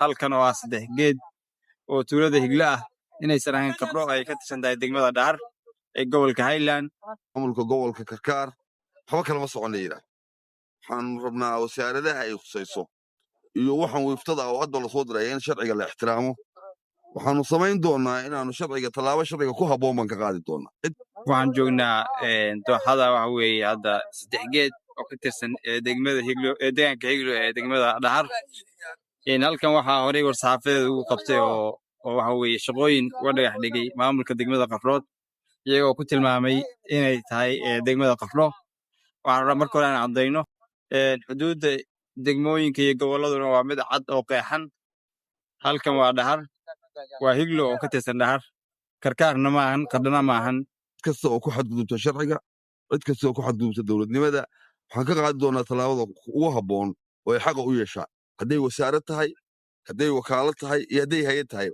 Halkan oo ah Saddex Geed oo tuulada Higlo ah, inaysan ahayn Qardho, ay ka tirsan tahay degmada Dhahar ee gobolka Highland. Maamulka gobolka Karkaar waxba kalama socon la yidhaah. Waxaanu rabnaa wasaaradaha ay khusayso iyo waxaan wiiftada oo hadda lasoo diraya in sharciga la ixtiraamo. Waxaanu samayn doonaa inaanu sharciga tallaabo sharciga ku habboon baan ka qaadi doonaa. Waxaan joognaa dooxada, waxa weeye hadda Saddex Geed oo ka tirsan degmada Higlo ee deegaanka Higlo ee degmada Dhahar. Halkan waxaa horey war-saxaafadeed ugu qabtay oo waxa weeye shaqooyin uga dhagax dhigay maamulka degmada Qardhood, iyagoo ku tilmaamay inay tahay degmada Qardho. Waxaan rabaa marka hore aan caddayno xuduudda degmooyinka iyo gobolladuna waa mid cad oo qeexan. Halkan waa Dhahar, waa Higlo oo ka tirsan Dhahar. Karkaarna maahan, Qardhana maahan. Cid kasta oo ku xadgudubta sharciga, cid kasta oo ku xadgudubta dowladnimada, waxaan ka qaadi doonaa tallaabada ugu habboon oo ay xaqa u yeeshaan, hadday wasaarad tahay, hadday wakaalad tahay iyo hadday hay-ad tahay.